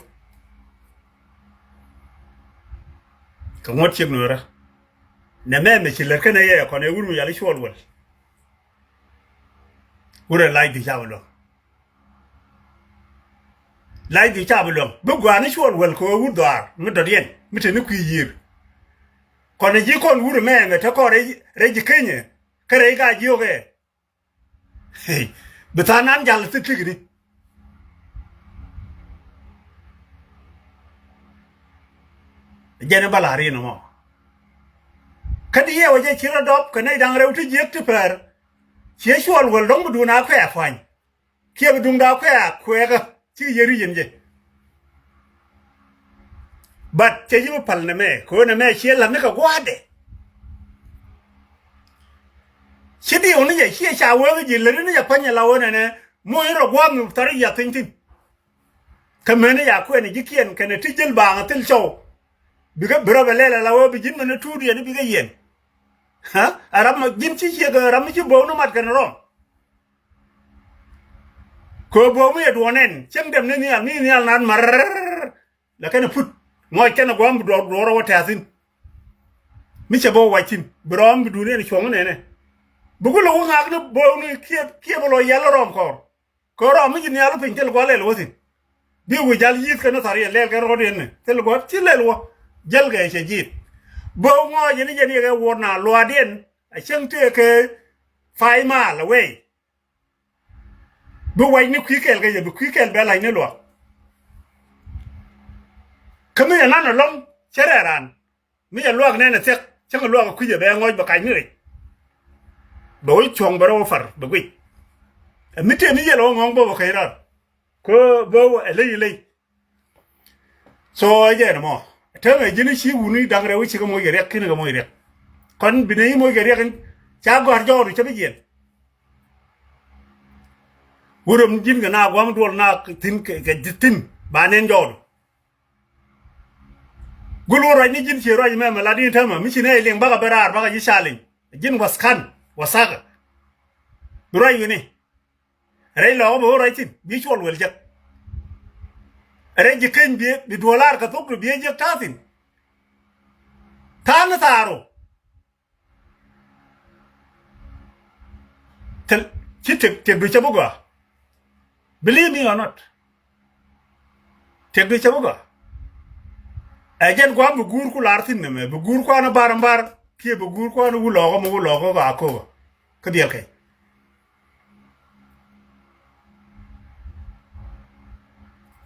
Kɛ ŋuɔ̱t ciek nuäärä. Nɛ mɛmɛ ci lät kɛnɛ yɛ kɔn ɛ wur mi yal i̱ cuɔl wäl. Wurɛ lac di ca bi luäŋ. Lac di ca bi luäŋ bi gua̱a̱ni cuɔl wäl kɛ ɣöö wut dhɔaar mi dɔ̱diɛn mi te ni kui̱ yiër. Kɔn ji̱ kɔn wur mɛmɛ te kɔn rɛy ji̱ kenyɛ kä rɛy ka jiök ɛ. Bi tha̱a̱ŋ nan jal thik thikni. Jɛn i̱ bä la̱r inɔ mɔ. Kä di yɛ wä jɛ ci rɔ dɔp kɛ nɛy da̱ŋ rɛw ti jiäk ti pɛr. Ciɛ cuɔl wäl dɔ̱ŋ bi duun a kuɛ a pua̱ny. Kiɛ bi duŋda kuɛ a kuɛɛkä ci yɛ ri̱c in jɛ. But cɛ ji̱ bi päl nɛmɛ kɛ ɣöö nɛmɛ ciɛ la̱t ni kɛ gua̱a̱dɛ. Ci diw ni jɛ ciɛ ca wee ji̱ läri ni jɛ pa̱ny ala ɣöö nɛnɛ moc in rɔ gua̱a̱th mi thar yia thi̱n thi̱n. Kä meni ya kuɛn ji̱kiɛn kɛnɛ ti jil baaŋ thil cɔw. Bikɛ bi rɔ bɛ lɛl ala ɣöö bi ji̱n meni tuut yɛn bikɛ yɛn. Ɛ ram ma ji̱n ci ciek ɛ ram mi ci bo̱o̱k ni mat kɛnɛ rɔm. Kɛ ɣöö bo̱o̱k mi yɛ duɔ̱ɔ̱n ɛn cieŋ dɛm ni nhial ni nhial naan ma̱r. Lɛ kɛnɛ put ŋɔc kɛnɛ gua̱a̱m bi duɔ̱ɔ̱r duɔ̱ɔ̱r ɛ wä tɛ̈thi̱n. Mi cɛ bä wä wac thi̱n bi rɔm bi duun ɛn cuɔ̱ŋ nɛnɛ. Bi ku lɛ wä ŋaak ni bo̱o̱k ni kiɛ kiɛ bi lɔ yɛl rɔm kɔɔr. Kɛ rɔm mi ci nhial piny thil gua̱l lɛl wä thi̱n. Bi wi̱i̱ jal yi̱th kɛn thar yɛ lɛl kɛn rɔ̱diɛn ni thil gua̱l ci lɛl wä. Jäl kɛ cɛ ji̱t. Bä ŋɔɔc ni jɛn yɛ kɛ wuɔr na luaadiɛn a cäŋ tëë kɛ five mile away. Bi wac ni kui̱ kɛl kɛ yɛ bi kui̱ kɛl bɛ lac ni luaak. Kä mi yɛ nan ɛlɔ̱ŋ cɛ rɛɛ raan. Mi cɛ luak nɛn ɛ thiɛk cäŋ luak ɛ kui̱c ɛ bɛ ŋɔc bɛ kac ni rɛc. Bɛ wä cuɔ̱ŋ bɛ rɔ wä far bɛ guic. Ɛ mi tëë mi yɛl ɛ wä ŋɔ̱ŋ bä bɛ kɛc raar. Kä bä wä ɛ ley ɛ ley. So ɛ jɛn ɛmɔ ɛ täämɛ ji̱n i̱ ci wuni da̱ŋ rɛw i̱ cikɛ moc kɛ riɛk ki̱n kɛ moc riɛk. Kɔn bi nɛ i̱ moc kɛ riɛk in ca gɔ̱a̱r jɔɔk ni cä bi jiɛn. Wurɛ mi ji̱n kɛ na gua̱m duɔl na thi̱n kɛ thi̱n ba nɛn jɔɔk. Gul wä ruac ni ji̱n cie ruac mɛmɛ lat in täämɛ mi ci nɛ iliŋ bakɛ ben raar bakɛ ji̱ ca liŋ. Ji̱n waskan wasakä. Bi ruac wi̱ni. Rɛy lɔɔkä bi wä ruac thi̱n bi cuɔl wel jek. Rɛy ji̱ keny bi bi duɔl raar kɛ thok du bi jek ta̱a̱ thi̱n. Ta̱a̱ ni thaar ɔ. Thil ci tiek tiek du cɛ bi gɔaa. Believe me or not. Tiek du cɛ bi gɔaa. Ɛ jɛn gua̱a̱m bi guur ku lar thi̱n nɛmɛ bi guur kuan bar bar kiɛ bi guur kuan wulɔɔkä mi wulɔɔkä kɛ akokä. Kä biɛl kɛc.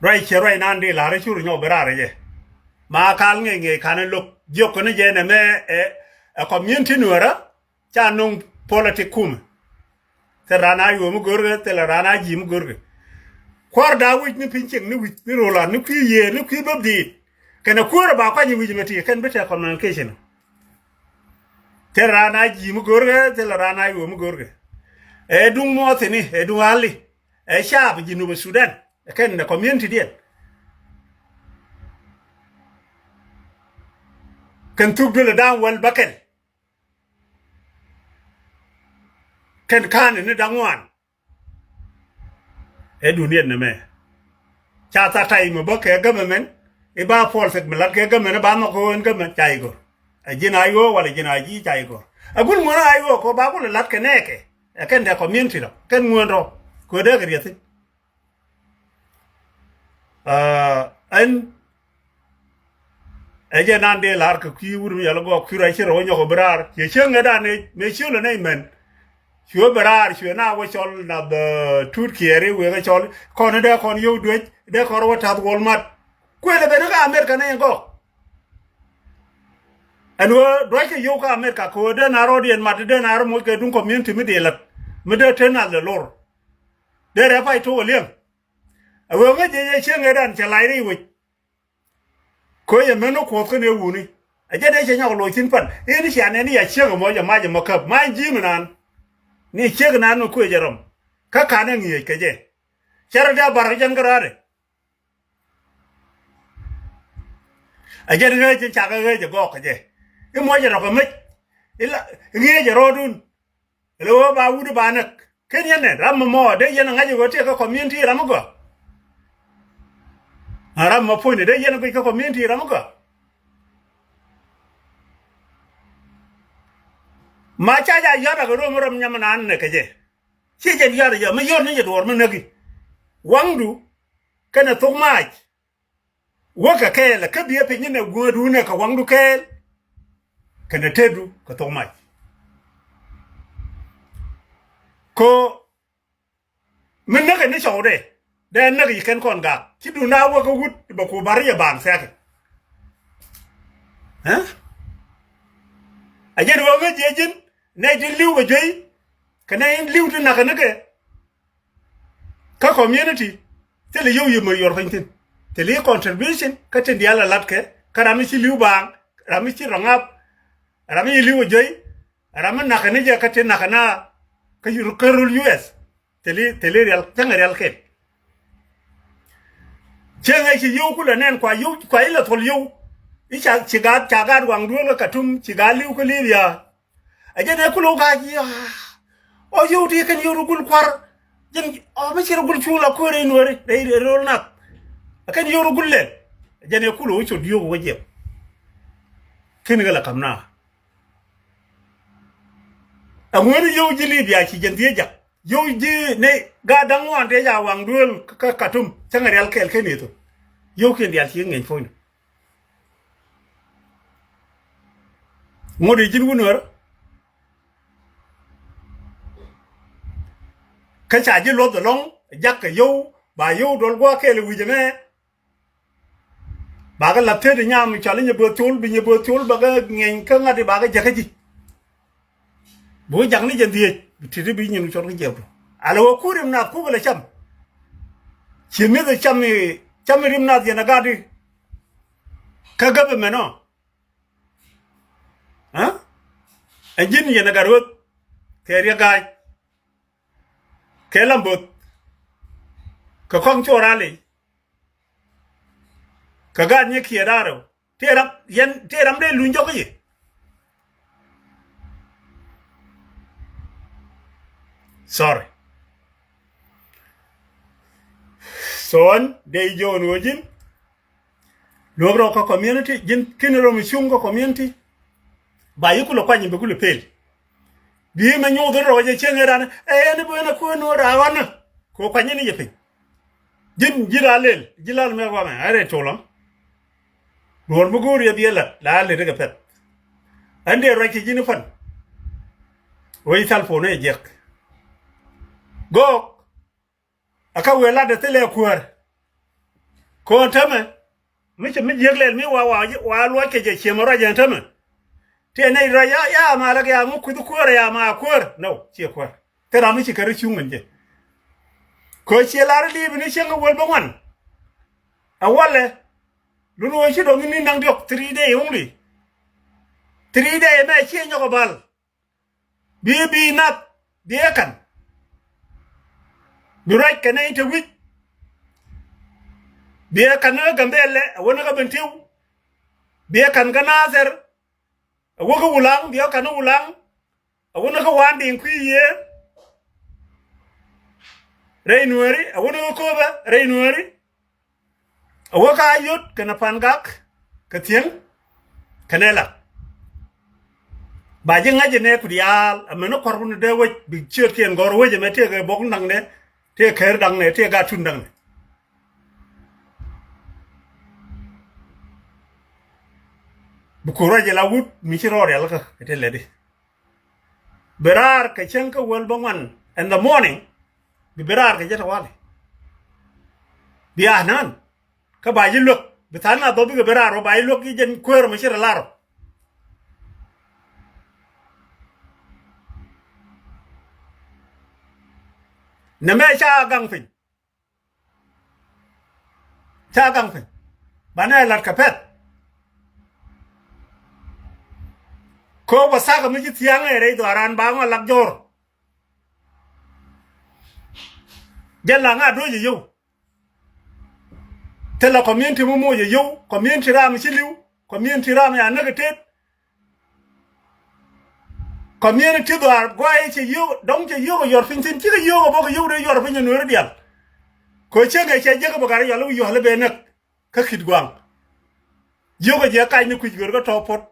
Ruac ciɛ ruac nan di la̱r cur nyɔk bi raar jɛ. Ma kal ŋiɛc ŋiɛc ka̱n lo̱k jiök kɔn jɛ nɛmɛ ɛ ɛ community nuɛrä. Ca no̱ŋ politic kumɛ. Thil raan a yuɔ̱ɔ̱m mi görkɛ thil raan a ji̱ mi görkɛ. Kua̱r da̱a̱ wi̱c ni piny cieŋ ni wi̱c ni ro̱la̱t ni kui̱ yiëë ni kui̱ bäp diit. Kɛnɛ kuäärä ba kuany wi̱c mɛ ti kɛn bi tɛk communication. Thil raan a ji̱ mi görkɛ thil raan a yuɔ̱ɔ̱m mi görkɛ. Ɛ duŋ muɔthini ɛ duŋ ali. Ɛ caap Jinub Sudan ɛ kɛn ɛ community diɛn. Kɛn thuk duël ɛ da̱a̱ŋ wäl bäkɛl. Kɛn ka̱n ni da̱ŋ ŋuan. Ɛ duniɛn nɛmɛ ca tha̱a̱ŋ ta̱y mi bä kɛ government i̱ ba puɔl thik mi la̱t kɛ government i̱ ba nhɔk kɛ ɣöö ɛn government ca i̱ gör. Ɛ ji̱n a i̱ ɣöö wala ji̱n a ji̱ ca i̱ gör. Ɛ gul ŋuän a i̱ ɣöö kɛ ɣöö ba kulɛ la̱t kɛ nɛɛkɛ ɛ kɛn dɛ community rɔ kɛn ŋuän rɔ kɛ ɣöö dee kɛ riɛth thi̱n. Ɛn ɛ jɛ nan dee la̱r kɛ kui̱ wut mi yɛl gɔɔk kui̱ ruac ci rɔ wä nyɔk bi raar ciɛ cieŋ ɛ dan ɛ mëë ciöl ɛ nɛy mɛn. Cuɛ bi raar cuɛ na wä cɔl nath tut kiɛɛri wëë kɛ cɔl kɔn dee kɔn yio̱w duec dee kɔn rɔ wä tath wol mat. Kuël ɛ ben kä Amerika nɛy gɔɔk. Ɛn ɣöö duackɛ yio̱w kä Amerika kɛ ɣöö dee na rɔɔdiɛn mat dee na rɔ moc kɛ duŋ community mi dee lät mi dee te nath lɛ lor. Dee rɛp pay tok ɛ liɛŋ. Ɛ wee ŋäc jɛ yɛ cieŋ ɛ dan cɛ lac rɛy wec. Kö yɛ men ni kuɔth kä ni wuni. Ɛ jɛ dee cɛ nyɔk loc thi̱n pan in cia nɛn ni ya cieŋ ɛmɔ jɛ mac ɛmɔ käp mac ji̱ mi naan. Ni ciek naan mi kuec ɛ rɔm kä ka̱n ɛ ŋi̱eec kɛ jɛ. Cɛ rɔ dee bar kä jɛn kä raadɛ. Ɛ jɛn ɣeec in cakɛ ɣeec ɛ gɔɔk kɛ jɛ. I̱ muɔc ɛ rɔ kɛ mec. Ila ŋi̱eec ɛ rɔɔdun. Ɛlɛ ɣöö ba wut ba näk ken yɛn ɛ ram mɔ dee yɛn ɛ ŋa̱c ɛ ɣöö tëëk kä community ram mi gɔaa. Ɛ ram mɔ puɔ̱nyni dee yɛn ɛ guic kä community ram mi gɔaa. Ma ca ja yɔ̱t akɛ rom rom nyam naan nɛ kɛ jɛ. Ci jɛn yɔ̱t ɛ jɛ mi yɔ̱t ni jɛ duɔ̱ɔ̱r mi näki. Waŋdu kɛnɛ thok maac. Wäkɛ kɛɛl ɛ kä biɛ piny inɛ guäändu inɛ kɛ waŋdu kɛɛl. kɛnɛ tetdu kɛ thok mac. Ko mi näk in ni cɔwdɛ dee näk yi kɛn kɔn gak ci dun a wä kä wut bɛ ku bar yɛ baaŋ thɛɛkɛ. Ɛ jɛn wä ŋäc yɛ ji̱n nɛy tin li̱w kɛ juey kɛ nɛy in li̱w tin nakä nikɛ. Kä community thilɛ yio̱w yio̱w mɛ yuɔr piny thi̱n. Thilɛ i̱ contribution kä tin diaal a latkɛ kä ram mi ci li̱w baaŋ, ram mi ci rɔ ŋa̱p, ram mi ci li̱w a juey, ram mi nakä ni jɛ kä tin nakä na kä yur kä rul U S. Thilɛ thilɛ rial cäŋɛ rial kɛn. Cäŋɛ ci yio̱w kulɛ nɛn kua yio̱w kua ilɛ thuɔl yio̱w. I̱ ca ci gaat ca gaat waŋ duel kä Katum ci gaat li̱w kä Libya. Ɛ jɛn ɛ kulɛ wä ga̱a̱c i̱ ɔ yio̱w ti kɛn yio̱w rɔ gul kua̱r. Jɛn ɔ mi ci rɔ gul cuŋ la kuäär rɛy nuääri rɛy rɛy rol nath. Ɛ kɛn yio̱w rɔ gul lɛl. Ɛ jɛn ɛ kulɛ wä cot yio̱w wä jiɛp. Ken kɛ la kam na. Ɛ ŋuäni yio̱w ji̱ Libya ci jɛn dhiec jak. Yio̱w ji̱ ni gaat da̱ŋ ŋuan tëë ca waŋ duel kä Katum cäŋɛ rial kɛɛl ken i̱ thok. Yio̱w kiɛn diaal ci ŋeny puɔ̱nydu. Ŋot i̱ ji̱n wä nuäärä. Kä ca ji̱ luɔth ɛlɔ̱ŋ jakä yio̱w ba yio̱w duɔl gua̱a̱k kɛɛl wi̱c ɛmɛ. Bakɛ la̱th tet i̱ nyam cɔal i̱ nyɛ bööth col bi nyɛ bööth col bakɛ ŋeny kä ŋa̱t i̱ bakɛ jäkä ji̱. Bi wä jak ni jɛ dhiec bi ti̱ti̱ bi nyin cɔl kä jiɛpdu. Alɛ wä ku rim nath ku bɛ lɛ cam. Ci mi̱th ɛ cam i̱ cam i̱ rim nath yɛn ɛ gat i̱. Kä gäpɛ mɛn ɔ. Ɛ ji̱n yɛn ɛ gat ɣöth kɛ riɛk ga̱a̱c kɛ lam bo̱th kɛ kɔŋ cuɔ rali. Kɛ gaat nyɛ kiɛ da̱rɛ tëë ram yɛn tëë ram dee luny jɔk i̱. Sorry. So ɣän dee jiɔn ɣöö ji̱n luäk rɔ kä community ji̱n ki̱n rɔ mi cuŋ kä community. Ba yi kulɛ kuany bi kulɛ pel. Bi mɛ nyuuth rɔ jɛ cieŋ ɛ ran ɛ ɛn bi wän ɛ kuäär ni wä raa ɣɔn ni. Kɛ kuany ni jɛ piny. Ji̱n ji̱ la lel ji̱ lal mɛ guamɛ a rɛy tolä. Duɔ̱ɔ̱r mi go̱o̱r yɛ biɛ lat la lel rikɛ pɛth. Ɛn dee ruac kɛ ji̱n i̱ pan. Wec thal puɔ̱n ɛ jiɛk. Gɔɔk. A kä wëë lat ɛ thilɛ kuäär. Ko̱n tämɛ mi cɛ mi jiäk lɛl mi wa wa wa luɔc kɛ jɛ ciɛmɛ ruac ɛn tämɛ. Tiɛ nɛy ruac ya ya ma lak ya ŋu kui̱th kuäär ya ma kuäär nɔ ciɛ kuäär. Thil ram mi ci kɛ ri cuŋ ɛn jɛ. Kɛ ciɛ lar li̱i̱p ni cieŋ kɛ wäl bä ŋuan. A walɛ. Lun wä ci dɔ̱ŋ ni naŋ diɔk three day only. Three day mɛ ciɛ nyɔk ɛ bal. Bi bi nath bi ɛ ka̱n. Bi ruac kɛn ɛ in te wi̱c. Bi ɛ ka̱n ɛ Gambɛlɛ ɛ wä ni kä Bentiu. Bi ɛ ka̱n kä Nathɛr ɛ wä kä Wulaŋ bi ɛ ka̱n ɛ Wulaŋ. Ɛ wä ni kä Wandiŋ kui̱ yiëë. Rɛy Nuääri ɛ wä ni kä Köpɛ rɛy Nuääri. A wä ka yot kɛnɛ Pangak kɛ Thiäŋ kɛnɛ la. Ba ji̱ ŋa̱c inɛ ku diaal a mɛn ni kɔr wun dee wec bi ciötkiɛn gɔr wec ɛmɛ tëëkɛ bok daŋnɛ tëëkɛ kɛɛr daŋnɛ tëëkɛ gatun daŋnɛ. Bi ku ruac ila wut mi ci rɔɔd yal kä kɛ ti lɛti. Bi raar kɛ cäŋ kä wäl bä ŋuan in the morning. Bi bi raar kɛ jɛ tawali. Bi a nan kä ba ji̱ luäk bi tha̱a̱n na dhɔp bikɛ bi raar wä ba ji̱ luäk ji̱ jɛn kuäär mɛ ci rɛ lar wä. Nɛ mɛ ca gaŋ piny. Ca gaŋ piny banɛ lat kɛ pɛth. Kɛ wä sakä mi ci thia̱a̱ŋ ɛ rɛy dhɔaaran ba ŋɔ lak jɔr. Jɛ laŋ a do̱c ɛ yio̱w. Thilɛ community mi moc ɛ yio̱w community ram ci li̱w community ram ya näk ɛ tet. Community dhɔaar guay cɛ yio̱k dɔ̱ŋ cɛ yio̱k ɛ yuɔr piny thi̱n cikɛ yio̱k ɛ bɔk ɛ yio̱k dee yuɔr piny ɛ nueeri dial. Kɛ cieŋ ɛ cɛ jek ɛ bɛ gat ɛ yɔl i̱ wi̱c yɔl i̱ bɛ näk. Kä ki̱t gua̱a̱ŋ. Yio̱k ɛ jɛ kac ni kui̱c wer kä tɔ̱ pot.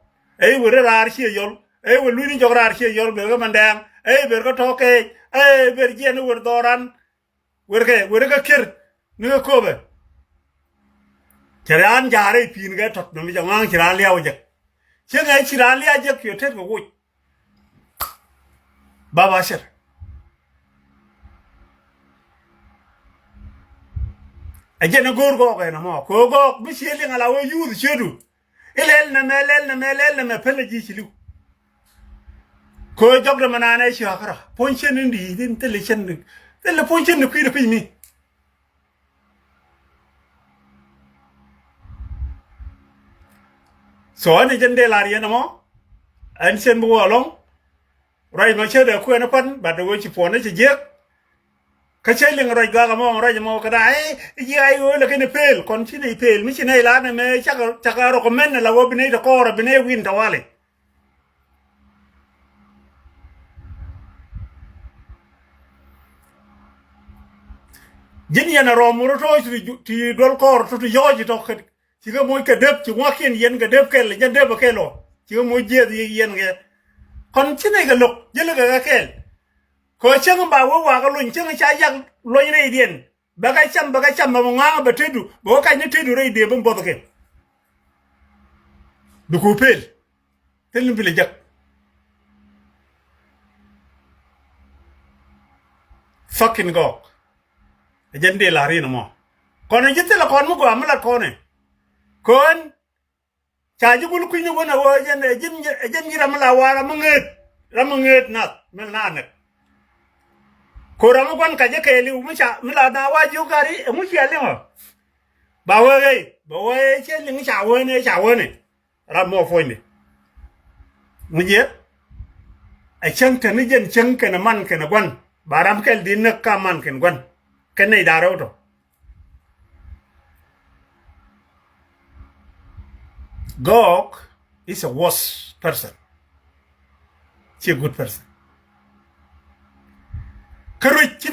Ɛ i̱ wer i̱ raar ciɛ yɔl ɛ i̱ wer luny ni jɔk raar ciɛ yɔl ber kä Mandɛɛŋ ɛ i̱ ber kä tɔ̱ kɛɛc ɛ i̱ ber jiɛn i̱ wer dhɔran. Wer kɛ wer i̱ kä kier ni kä Köpɛ. Cɛ raan ja̱a̱r i̱ pi̱i̱n kɛ tɔt nɔmi jɛ ŋɔa̱a̱ŋ ci raan liaw jɛ. Cieŋɛ ci raan liac jek kiɛ tet kɛ woc. Baba Cir. Ɛ jɛn ɛ go̱o̱r Gɔɔk ɛn ɛmɔ. Kɛ ɣöö Gɔɔk mi cië liŋ ala wee yuuth ciötdu. Ilɛl nɛmɛ, lɛl nɛmɛ, lɛl nɛmɛ, pälɛ ji̱ ci li̱w. Kɛ ɣöö jɔkdɛ mɛ naan ɛ ci ɣakä rɔ. Puɔ̱ny cien in di̱i̱t in thilɛ cien, thilɛ puɔ̱ny cien in kui̱dɛ piny mi. So ɛn ɛ jɛn dee lar yɛn ɛmɔ. Ɛn cien bi wä ɛlɔ̱ŋ. Ruac mɔ cä dee kuɛn ɛ kuan, but wee ci puɔ̱n ɛ ci jiɛk. Kä cä liŋ ruac gak ɛmɔ, ruac ɛmɔ kɛ da̱a̱, eh, jiɛk ay ɣöö lɛ kɛn ɛ pel, kɔn ci nɛy pel, mi ci nɛy la nɛmɛ cakɛ, cakɛ recommend la ɣöö bi nɛy te kɔɔr, bi nɛy win tawali. Ji̱n yɛn a rɔm rɔ tɔ̱ ti, ti duɔl kɔɔr tɔ̱ ti yɔɔc tɔ̱ kɛ, cikɛ moc kɛ dep, ci ŋuakiɛn yɛn kɛ dep kɛl, jɛn dep ɛ kɛl ɔ, cikɛ moc jiɛth yɛn kɛ. Kɔn ci nɛy kɛ lo̱k, ji̱ lɛ kɛ kɛ kɛl. Kɛ cäŋ ba wee wakä lony, cäŋ ca yak lony rɛydiɛn. Bɛ kɛ cam, bɛ kɛ cam, bɛ ŋuaŋ bɛ tetdu, bɛ wä kac ni tetdu rɛy dee bi buɔth kɛ. Bi ku pel. Thil ni bi lɛ jek. Fucking Gɔɔk. Ɛ jɛn dee la̱r in ɛmɔ. Kɔn ɛ ji̱ thilɛ kɔn mi gɔaa mi lat kɔn ɛ. Kɔn ca ji̱ gul kui̱ni wän ɛ ɣöö ɛ jɛn, ɛ ji̱n, ɛ jɛn ji̱ ram mi la wa̱a̱ ram mi ŋeet, ram mi ŋeet nath mi la nɛk. Ko ram mi gua̱n kacä kɛɛliw mi ca, mi la na wa jiök gari ɛŋu cia liŋ ɔ. Ba wee ɣɛy, ba wee cie liŋ ca wee ni, ca wee ni. Ram mɔ puɔ̱nyni. Ŋu jiɛ? Ɛ cäŋ te ni jɛn cäŋ kɛnɛ man kɛnɛ gua̱n. Ba ram kɛl di näk ka man kɛnɛ gua̱n. Kɛn nɛy da̱ŋ rɛw tɔ. Gɔɔk is a worse person. Ci a good person. Kä ruec ci